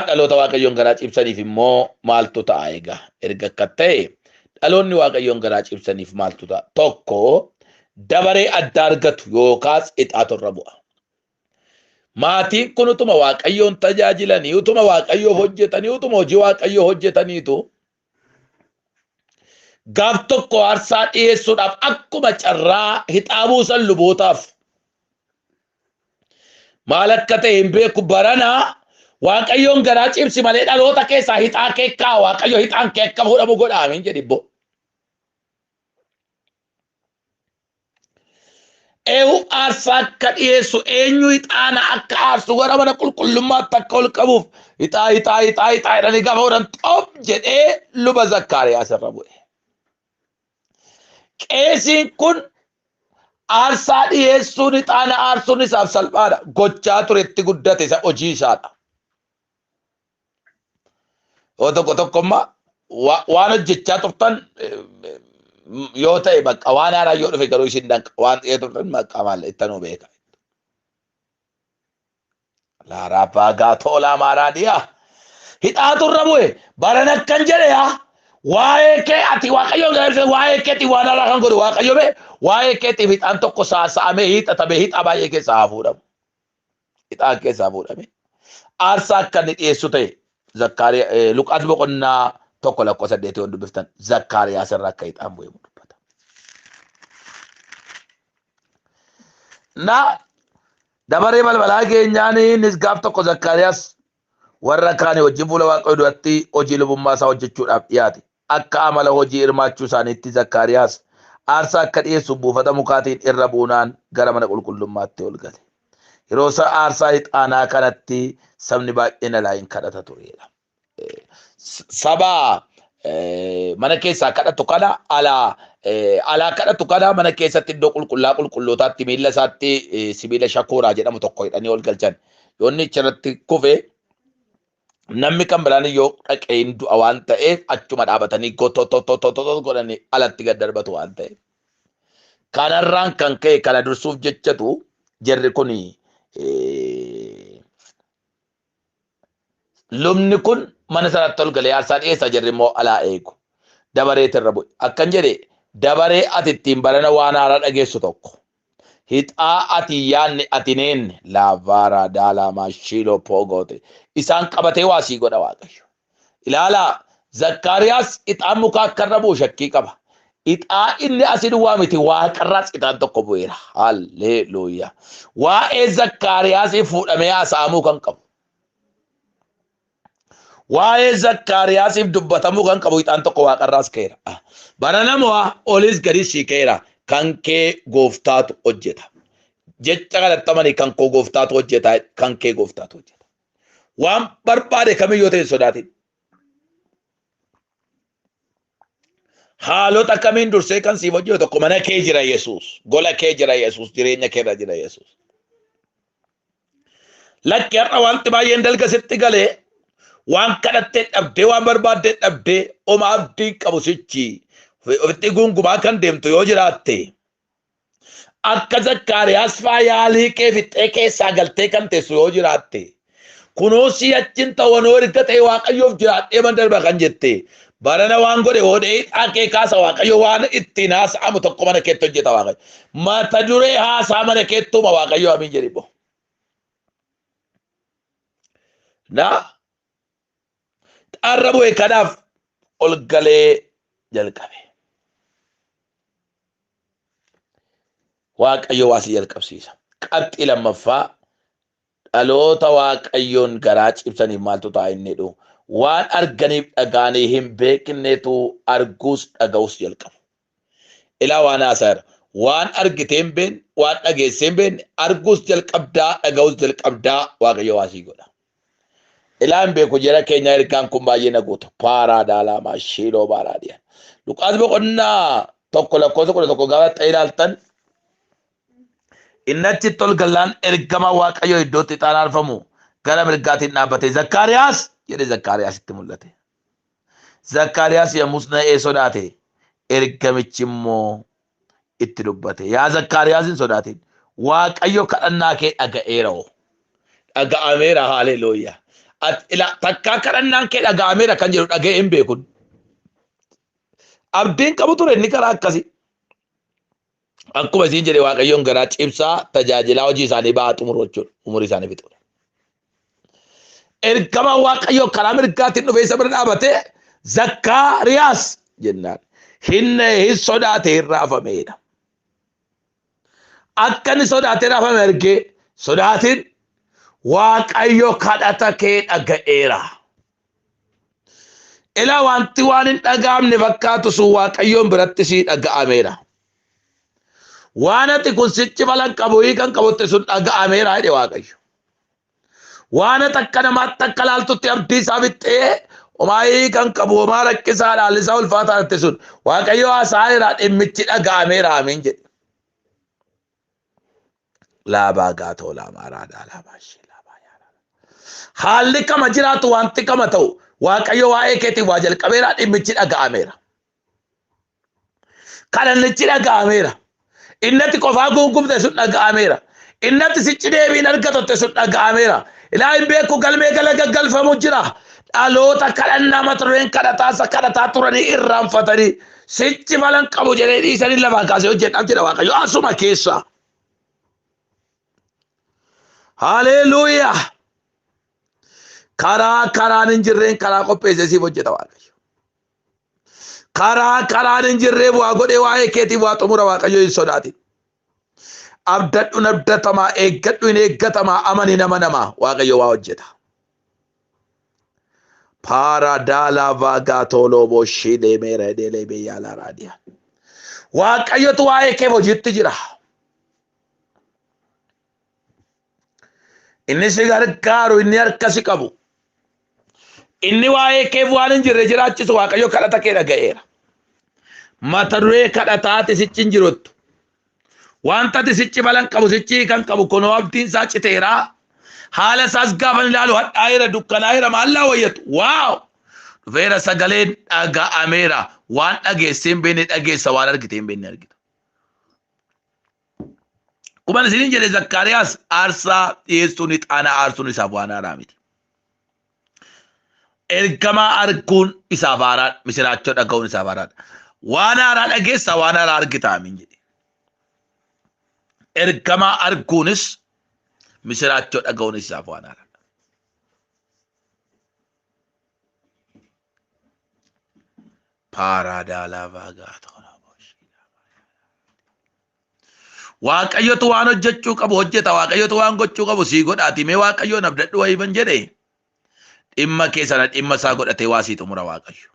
Dhaloota Waaqayyoon garaa cibsaniif immoo maaltu ta'a egaa? Erga akka ta'e dhaloonni Waaqayyoon garaa cibsaniif maaltu ta'a? Tokko dabaree adda argatu yookaas ixaatu irra bu'a. Maatiin kun utuma Waaqayyoon tajaajilanii, utuma Waaqayyoof hojjetanii, utuma hojii Waaqayyoo hojjetaniitu gaaf tokko aarsaa dhiyeessuudhaaf akkuma carraa hixaa buusan lubootaaf. Maal akka ta'e hin beeku barana Waaqayyoon garaa cimsi malee dhaloota keessaa hixaa kee kaa Waaqayyo hixaan kee akka fuudhamu godha amiin jedhi bbo. Eewu aarsaa akka dhiyeessu eenyu hixaana akka aarsu gara mana qulqullummaatti akka ol qabuuf hixaa hixaa hixaa hixaa jedhanii gaafa godhan xoob jedhee luba Zakkaariyaas irra bu'e. Qeesiin kun aarsaa dhiyeessuun ixaana aarsuun isaaf salphaadha. Gochaa ture itti guddate isa hojii isaadha. Yoo tokko tokko immoo waan hojjechaa turtan yoo ta'e bakka waan haaraa yoo dhufe garuu isin danqa waan ta'ee turtan bakka maal ittanuu beeka. Laaraa baagaa toolaa maaraa dhiyaa. Hidhaatu irra bu'e baran akkan jedhe yaa waa'ee kee ati waaqayyoon gara ibsa waa'ee keetii waan haaraa kan godhu waaqayyo bee waa'ee keetiif hidhaan tokko saasa'amee hiixatamee hidhaa baay'ee keessaa haa fuudhamu. Hidhaan keessaa fuudhame. Aarsaa akka inni dhiyeessu ta'e Zakkaariyaa Luqaas boqonnaa 1 lakkoofsa 8 yoo dubbiftan Zakkaariyaas irra akka hidhaan bu'e dubbata. Na Dabaree balbalaa geenyaan innis gaaf tokko Zakkaariyaas warra kaanii wajjin fuula Waaqayyoo duratti hojii lubummaa isaa hojjechuudhaaf dhiyaate. Akka amala hojii hirmaachuu isaaniitti Zakkaariyaas aarsaa akka dhiyeessuuf buufata mukaatiin irra buunaan gara mana qulqullummaatti ol gale. Yeroo aarsaa ixaanaa kanatti sabni baay'een alaa in kadhata tureedha. Saba mana keessaa kadhatu kana alaa alaa kadhatu kana mana keessatti iddoo qulqullaa qulqullootaatti miilla isaatti sibiila shakooraa jedhamu tokko hidhanii ol galchan. Yoo inni achirratti kufe namni kan biraan yoo dhaqee hin du'a waan ta'eef achuma dhaabatanii gotototototo godhanii alatti gad darbatu waan ta'eef. Kanarraan kan ka'e kana dursuuf jechatu jarri kun Lubni kun mana sanatti ol galee aarsaa dhiyeessa jarri immoo alaa eegu. Dabareetu irra bu'e. Akkan jedhe dabaree ati ittiin barana waan haaraa dhageessu tokko. Hixaa ati hin yaadne ati hin eenne laavaaraa daalaamaa shiiloo poogoote. Isaan qabatee waa sii godha Waaqayyo. Ilaalaa Zakkaariyaas ixaan mukaa akka irra bu'u shakkii qaba. Ixaa inni asii duwwaa miti waaqarraas ixaan tokko bu'eera. Halleluuyaa. Waa'ee Zakkaariyaasii fuudhamee haasa'amuu kan qabu. Waa'ee Zakkaariyaasiif dubbatamuu kan qabu ixaan tokko waaqarraas ka'eera. Bara namoa olis gadis sii ka'eera. Kan kee gooftaatu hojjeta. Jecha kanatti amani kan koo gooftaatu hojjeta. Kan kee gooftaatu hojjeta. Waan barbaade kamiyyuu ta'e hin sodaatin. Haalota kamiin dursee kan siif hojjetu tokko mana kee jira Yesuus. Gola kee jira Yesuus. Jireenya kee irra jira Yesuus. Lakki har'a wanti baay'een dalga sitti galee waan kadhattee dhabdee waan barbaaddee dhabdee oma abdii qabu sichi ofitti gungumaa kan deemtu yoo jiraatte akka Zakkaariyaas faa yaalii kee fixxee keessaa galtee kan teessu yoo jiraatte kunoo si'achin ta'anoo erga ta'e Waaqayyoof jiraadhee man darba kan jette barana waan godhe hodhee hidhaa kee kaasa Waaqayyo waan ittiin haasa'amu tokko mana keetti hojjeta Waaqayyo mata duree haasaa mana keettuma Waaqayyo amiin jedhi boo na xaarra bu'e kanaaf ol galee jalqabe. Waaqayyo waa si jalqabsiisa. Qabxii lammaffaa dhaloota Waaqayyoon garaa cibsaniif maaltu ta'a inni jedhu waan arganiif dhaga'anii hin beeknetu arguus dhaga'uus jalqabu. Ilaa waan haasaa waan argitee hin beekne waan dhageessee hin beekne arguus jalqabdaa dhaga'uus jalqabdaa Waaqayyo waa sii godha. Ilaa hin beeku jara keenya ergaan kun baay'ee na guuta. Paaraa daalaamaa shiiloo baaraa dhiyan. Luqaas boqonnaa 1 lakkoofsa 11 gaafa ta'e ilaaltan inni achitti ol gallaan ergama Waaqayyoo iddootti ixaan aarfamu gara mirgaatiin dhaabbate Zakkaariyaas jedhe Zakkaariyaasitti mul'ate. Zakkaariyaas yommus na'ee sodaate ergamichi immoo itti dubbate. Yaa Zakkaariyaas hin sodaatin. Waaqayyo kadhannaa kee dhaga'eera. Dhaga'ameera haleluuyaa. Takkaa kadhannaan kee dhaga'ameera kan jedhu dhaga'ee hin beekun. Abdiin qabu ture inni karaa akkasii. Akkuma isiin jedhe Waaqayyoon garaa cibsaa tajaajilaa hojii isaanii ba'aa xumuru jechuudha. Umurii isaanii fixuudha. Ergamaan Waaqayyoo karaa mirgaatiin dhufee isa bira dhaabatee Zakkaariyaas jennaan. Hin sodaate hin raafameedha. Akka inni sodaatee raafame argee sodaatiin Waaqayyo kadhata kee dhaga'eera. Ilaa wanti waan hin dhaga'amne fakkaatu sun Waaqayyoon biratti sii dhaga'ameera. Waan ati kun sichi falan qabu hiikan qabutti sun dhaga'ameera jedhe Waaqayyo. Waan ati akka namaatti akka laaltutti abdii isaa fixxee homaa hiikan qabu homaa rakkisaa dhaalli isaa ulfaataa ta'e sun Waaqayyo haasa'eera dhimmichi dhaga'ameera amiin jedhe. Laabaa gaatoo laamaa raadaa laabaa ishee laabaa yaaraa. Haalli kama jiraatu wanti kama ta'u Waaqayyo waa'ee keetiin waa jalqabeera dhimmichi dhaga'ameera. Kadhannichi dhaga'ameera. Innati qofaa guungumte sun dhaga'ameera. Innati sichi deebiin argatotte sun dhaga'ameera. Ilaa hin beeku galmee gala gaggalfamu jira. Dhaloota kadhannaa mata dureen kadhataa isa kadhataa turanii irraanfatanii sichi falan qabu jedhee dhiisanii lafaa kaasee hojjedhaaf jedha Waaqayyo asuma keessa. Haleluuyaa! Karaa karaan hin jirreen karaa qopheessee siif hojjeta Waaqayyo. Karaa karaan hin jirree waa godhee waa'ee keetiif waa xumura Waaqayyo hin sodaatin. Abdadhu hin abdatamaa, eeggadhu hin eeggatamaa, amani nama namaa Waaqayyo waa hojjeta. Paara vaagaa tooloo boshii deemeera edeelee biyyaa laaraadiya. Waaqayyotu waa'ee keef hojiitti jira. Inni si gargaaru, inni harka si qabu. Inni waa'ee keef waan hin jirre jiraachisu Waaqayyo kadhata kee dhaga'eera. Mata duree kadhataati sichi hin jiruttu. Wanta ati sichi balan qabu sichi kan qabu kunoo abdiin isaa citeera. Haala isaas gaafa ilaalu hadhaa'eera dukkanaa'eera maallaa wayyatu. Waaw! Dhufeera sagaleen dhaga'ameera. Waan dhageessee hin beekne dhageessa waan argite hin beekne argita. Akkuma isiniin jedhe Zakkaariyaas aarsaa dhiyeessuun ixaana aarsuun isaaf waan haaraa miti. Ergamaa arguun isaaf haaraadha. Misiraachoo dhaga'uun isaaf haaraadha. Waan haaraa dhageessa waan haaraa argita amiin jedhe. Ergamaa arguunis misiraachoo dhaga'uunis isaaf waan haaraadha. Paaraadaalaa vaagaa tola Waaqayyotu waan hojjechuu qabu hojjeta. Waaqayyotu waan gochuu qabu sii godhaati. Mee Waaqayyoon abdadhu wayiban jedhe. Dhimma kee sana dhimma isaa godhatee waa sii xumura Waaqayyo.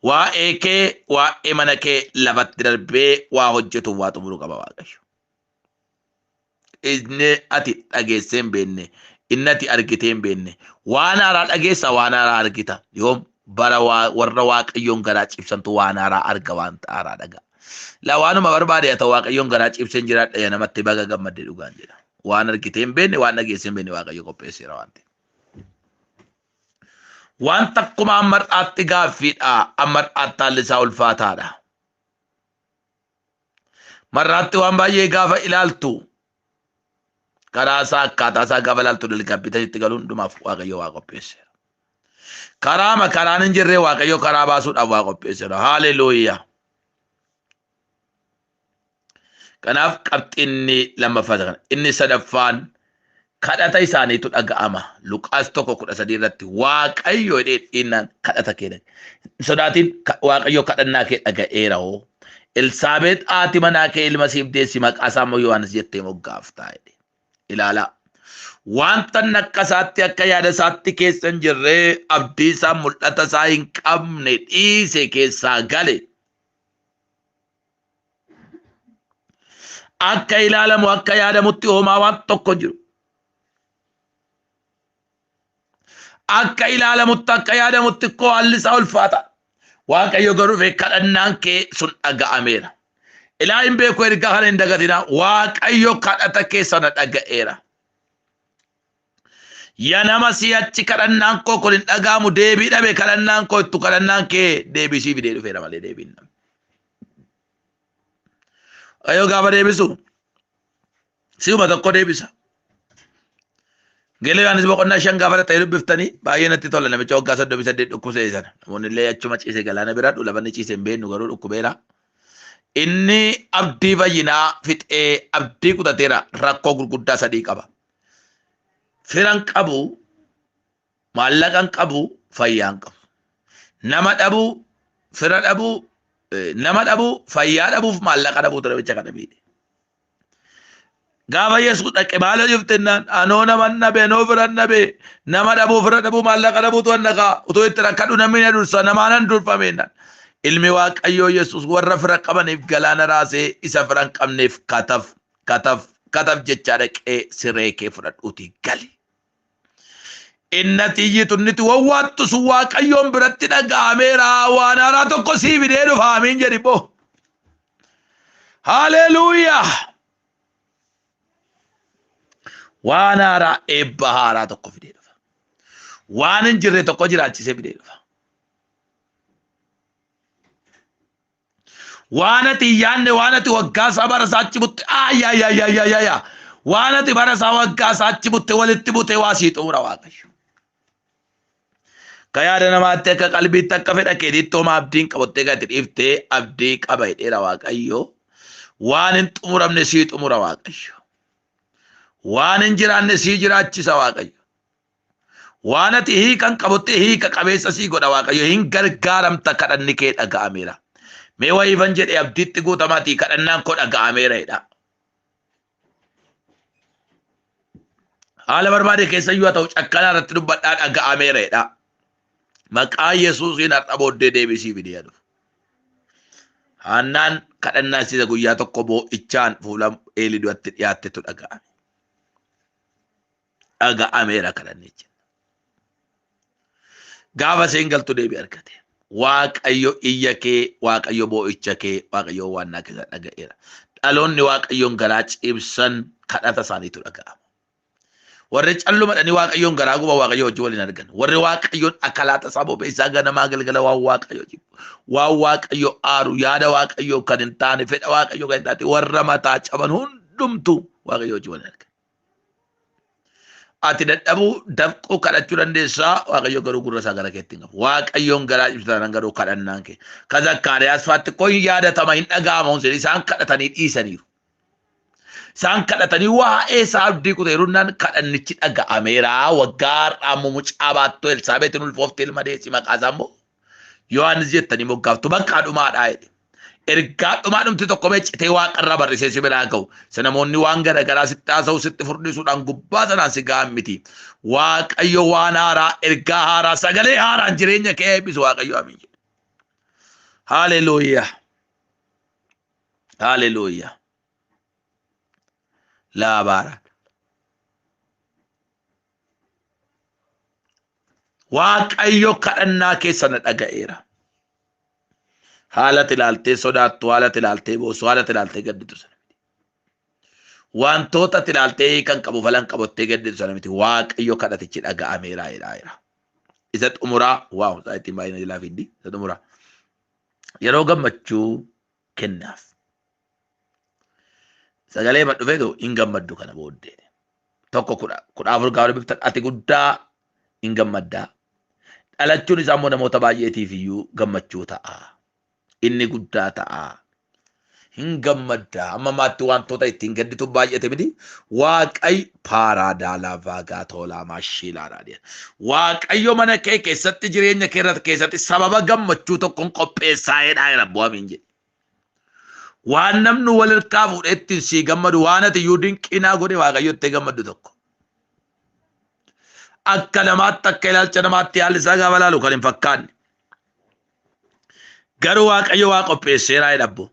Waa'ee kee waa'ee mana kee lafatti darbee waa hojjetuuf waa xumuruu qaba Waaqayyo. Inni ati dhageessee hin beekne, inni ati argitee hin beekne, waan haaraa dhageessa waan haaraa argita. Yoom bara warra Waaqayyoon garaa cibsantu waan haaraa arga waan haaraa dhagaa. La waanuma barbaade haa ta'u Waaqayyoon garaa cibseen jiraadha yaa namatti baga gammadde dhugaan jedha. Waan argitee hin beekne waan dhageessee hin beekne Waaqayyo qopheesseera waan ta'eef. Waan takkuma amma har'aatti gaaffiidha. Amma har'aatti haalli isaa ulfaataadha. Marraatti waan baay'ee gaafa ilaaltu karaa isaa akkaataa isaa gaafa ilaaltu dalgabbii itti galu hundumaaf Waaqayyo waa qopheesseera. Karaama karaan hin jirre Waaqayyo karaa baasuudhaaf waa qopheesseera. Haaleluuyaa. Kanaaf qabxiinni lammaffaa kana. Inni sadaffaan kadhata isaaniitu dhaga'ama. Luqaas 1:13 irratti Waaqayyo jedhee dhiinnaan kadhata kee dhaga'e. Sodaatiin Waaqayyo kadhannaa kee dhaga'eera hoo. Elsaabeet haati manaa kee ilma siif deessi maqaa isaa immoo Yohaannis jettee moggaaftaa jedhe. Ilaalaa. Wanta inni akka isaatti akka yaada isaatti keessa hin jirre abdii isaa mul'ata isaa hin qabne dhiise keessaa gale. Akka ilaalamu akka yaadamutti homaa waan tokko hin jiru. Akka ilaalamutti akka yaadamutti koo haalli isaa ulfaata. Waaqayyo garuu dhufee kadhannaan kee sun dhaga'ameera. Ilaa hin beeku ergaa kana hin dagatinaa. Waaqayyo kadhata kee sana dhaga'eera. Ya nama si'achi kadhannaan koo kun hin dhaga'amu deebii dhabe kadhannaan koo ittu kadhannaan kee deebii sii fidee dhufeera malee deebiin dhabne. Waaqayyo gaafa deebisu si'uma tokko deebisa. Wangeela Yohaannis boqonnaa 5 gaafa ta'e dubbiftanii baay'ee natti tola namicha waggaa 38 dhukkubsee sana. Namoonni illee achuma ciise galaana bira lafa inni ciise hin beeknu garuu dhukkubeera. Inni abdii fayyinaa fixee abdii kutateera rakkoo gurguddaa sadii qaba. Firan qabu, maallaqan qabu, fayyaan qabu. Nama dhabuu, fira dhabuu, nama dhabuu, fayyaa dhabuuf maallaqa dhabuutu namicha kana miidhe. Gaafa Yesuus dhaqe maal hojjettennaan anoo nama dhabe anoo fira dhabe nama dhabuu fira dhabuu maallaqa dhabuutu annaqa utuu itti rakkadhu namni na dursa namaan an durfameennan. Ilmi Waaqayyoo Yesuus warra fira qabaniif galaana raasee isa fira hin qabneef kataf kataf kataf jechaa dhaqee siree kee fudhadhuutii gali. Innati iyyitu inniti wawwaattu sun Waaqayyoon biratti dhaga'ameera waan haaraa tokko sii fidee dhufa amiin jedhi boo. Haleluuyaa! Waan haaraa eebba haaraa tokko fidee dhufa. Waan hin jirre tokko jiraachisee fidee dhufa. Waan ati hin yaadne waan ati waggaa isaa bara isaa achi butte ayyaayyaayyaayyaa waan ati bara isaa waggaa isaa achi butte walitti bute waa sii xumura Waaqayyo. Akka yaada namaatti akka qalbiitti akka fedha keetiitti homaa abdiin qabattee gadi dhiiftee abdii qaba jedheera Waaqayyo. Waan hin xumuramne sii xumura Waaqayyo. Waan hin jiraanne sii jiraachisa Waaqayyo. Waan ati hiika hin qabutti hiika qabeessa sii godha Waaqayyo. Hin gargaaramta kadhanni kee dhaga'ameera. Mee wayiifan jedhee abdiitti guutamaatii kadhannaan koo dhaga'ameera jedha. Haala barbaade keessa iyyuu haa ta'u cakkanaa irratti dubbadhaa dhaga'ameera jedha. Maqaa Yesuusiin har'a booddee deebisii fidee dhufu. Haannaan kadhannaa isiisa guyyaa tokko boo'ichaan fuula Eelii duratti dhiyaattetu dhaga'ame. Dhaga'ameera kadhannichi. Gaafa isheen galtu deebii argate. Waaqayyo iyya kee, Waaqayyo boo'icha kee, Waaqayyo waannaa keessa dhaga'eera. Dhaloonni Waaqayyoon garaa cibsan kadhata isaaniitu dhaga'ama. Warri calluma dhanii Waaqayyoon garaa guba Waaqayyo wajjin waliin argan. Warri Waaqayyoon akalaata isaa bobeessaa ganamaa galgala waan Waaqayyo jibbu. Waan Waaqayyo aaru yaada Waaqayyo kan hin taane fedha Waaqayyo kan hin taane warra mataa caban hundumtu Waaqayyo wajjin waliin argan. Ati dadhabuu dafquu kadhachuu dandeessaa Waaqayyo garuu gurra isaa gara keetti hin qabu. Waaqayyoon garaa cibsatan garuu kadhannaan kee. Ka Zakkaariyaas faatti koo hin yaadatama hin dhaga'ama hundi isaan kadhatanii dhiisaniiru. Isaan kadhatanii waa'ee isaa abdii kuteerunnaan kadhannichi dhaga'ameera. Waggaa har'aa immoo mucaa baattuu Elsaabeetiin ulfoofte ilma deessi maqaa isaa immoo Yohaannis jettanii moggaaftu bakka dhumaadhaa jedhe. Ergaa dhumaa dhumti tokko mee citee waaqarraa barrisee si biraa ga'u. Isa namoonni waan garaagaraa sitti haasa'u sitti furdisuudhaan gubbaa sanaan si ga'an miti. Waaqayyo waan haaraa ergaa haaraa sagalee haaraan jireenya kee eebbisu Waaqayyo amiin jedhe. Haleluuyaa. Haleluuyaa. Laabaara. Waaqayyo kadhannaa keessa na dhaga'eera. Haala ilaaltee sodaattu, haala ilaaltee boossu, haala ilaaltee gadditu sana miti. Wantoota ilaaltee kan qabu falan qabattee gadditu sana miti. Waaqayyo kadhatichi dhaga'ameera jedhaa. Isa xumuraa waaw sa'aatiin baay'ina jalaa fiddi. Isa xumuraa. Yeroo gammachuu kennaaf. Sagalee ma dhufeetu hin gammaddu kana booddee. Tokko 14 gaafa dubbiftan ati guddaa hin gammaddaa. Dhalachuun isaa immoo namoota baay'eetiif iyyuu gammachuu ta'a. Inni guddaa ta'a. Hin gammaddaa. Amma maatti wantoota ittiin gadditu baay'ate miti. Waaqayyo paaraadaalaa vaagaa toolaa maashiilaa raadiyaa. Waaqayyo mana kee keessatti jireenya kee irratti keessatti sababa gammachuu tokkoon qopheessaa jedhaa jira bu'amiin jedhe. Waan namni wal harkaa fuudhee ittiin sii gammadu waan ati iyyuu dinqinaa godhe Waaqayyo itti gammaddu tokko. Akka namaatti akka ilaalcha namaatti haalli isaa gaafa ilaalu kan hin fakkaanne. Garuu Waaqayyo waa qopheesseeraa jedha abbo.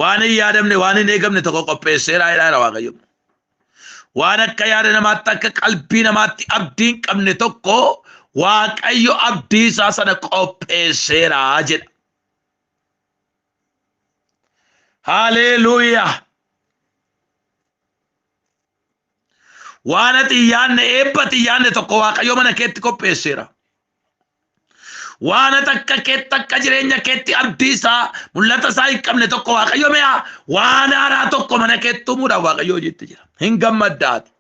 Waan hin yaadamne waan hin eegamne tokko qopheesseeraa jedha Waaqayyo. Waan akka yaada namaatti akka qalbii namaatti abdii hin qabne tokko Waaqayyo abdii isaa sana qopheesseeraa jedha. Haleluuyaa. Waan ati hin yaadne eebba ati hin yaadne tokko Waaqayyo mana keetti qopheesseera. Waan ati akka keetti akka jireenya keetti abdii isaa mul'ata isaa hin qabne tokko Waaqayyo mi'a waan haaraa tokko mana keetti uumuudhaaf Waaqayyo hojiitti jira. Hin gammaddaati.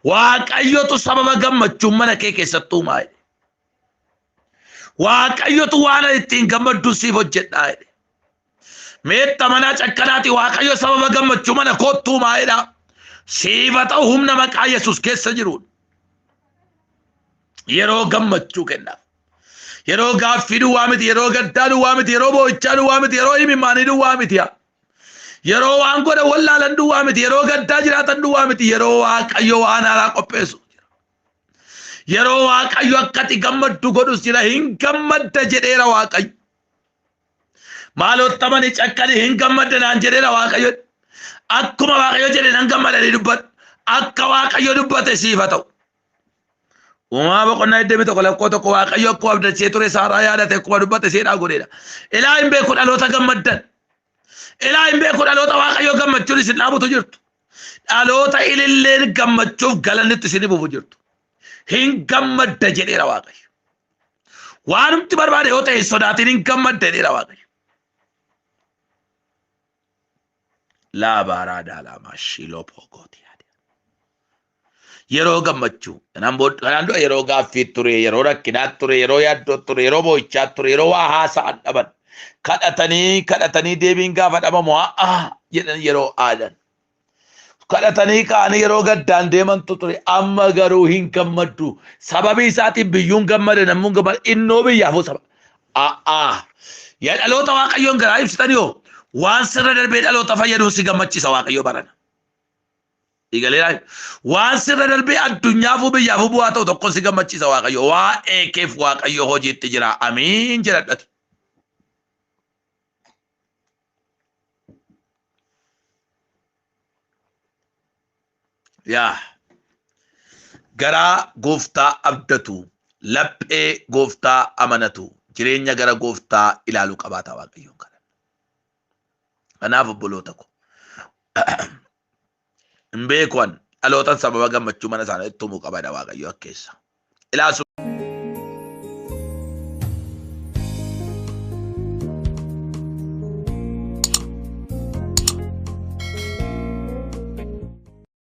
Waaqayyotu sababa gammachuu mana kee keessatti uumaa jedhe. Waaqayyotu waan ittiin gammaddu siif hojjedhaa jedhe. Meetta manaa cakkanaati Waaqayyo sababa gammachuu mana koottuu uumaa jedha. Siif haa ta'u humna maqaa Yesuus keessa jiruun. Yeroo gammachuu kennaaf. Yeroo gaaffii duwwaa miti, yeroo gaddaa duwwaa miti, yeroo boo'ichaa duwwaa miti, yeroo imimmaanii duwwaa miti. Yeroo waan godhan wallaalan duwwaa miti, yeroo gaddaa jiraatan duwwaa miti, yeroo Waaqayyo waan haaraa qopheessu jira. Yeroo Waaqayyo akka ati gammaddu godhus jira, hin gammadda jedheera Waaqayyo. Maalottamani cakkani hin gammadda naan jedheera Waaqayyo. Akkuma Waaqayyo jedhe nan gammadanii dubbadhu. Akka Waaqayyo dubbate siif haa ta'u. Uumamaa boqonnaa 21 lakkoo 1 Waaqayyo akkuma abdachee ture Saaraa yaadate akkuma dubbate isheedhaa godheedha. Ilaa hin beeku dhaloota gammaddan. Ilaa hin beeku dhaloota Waaqayyo gammachuun isin dhaabutu jirtu. Dhaloota ililleen gammachuuf galannitti isin buufu jirtu. Hin gammadda jedheera Waaqayyo. Waanumti barbaade yoo ta'e hin sodaatin hin gammadda jedheera Waaqayyo. Laabaaraa daalaamaa shiiloo poogooti. Yeroo gammachuu kanaan booda kanaan dura yeroo gaaffii ture, yeroo rakkinaa ture, yeroo yaaddoo ture, yeroo boo'ichaa ture, yeroo waa haasa'an dhaban. Kadhatanii kadhatanii deebiin gaafa dhabamu haa jedhan yeroo aadan. Kadhatanii ka'anii yeroo gaddaan deemantu ture. Amma garuu hin gammaddu. Sababii isaatiin biyyuun gammada namni gammada innoo biyyaafuu saba. A'aa. Yaa dhaloota Waaqayyoon garaa ibsitanii hoo waan sirra darbee dhaloota fayyaduun si gammachiisa Waaqayyo barana. Eegaleera. Waan sirra darbee addunyaafuu biyyaafuu bu'aa ta'u tokkoon si gammachiisa Waaqayyo. Waa'ee keef Waaqayyo hojiitti jira. Amiin jedhadhati. Yaa garaa gooftaa abdatu, laphee gooftaa amanatu, jireenya gara gooftaa ilaalu qabaata Waaqayyoon kadhanna. Kanaaf obboloota ko hin beeku an dhalootan sababa gammachuu mana isaanii itti himuu qabada Waaqayyo akkeessa. Ilaasu.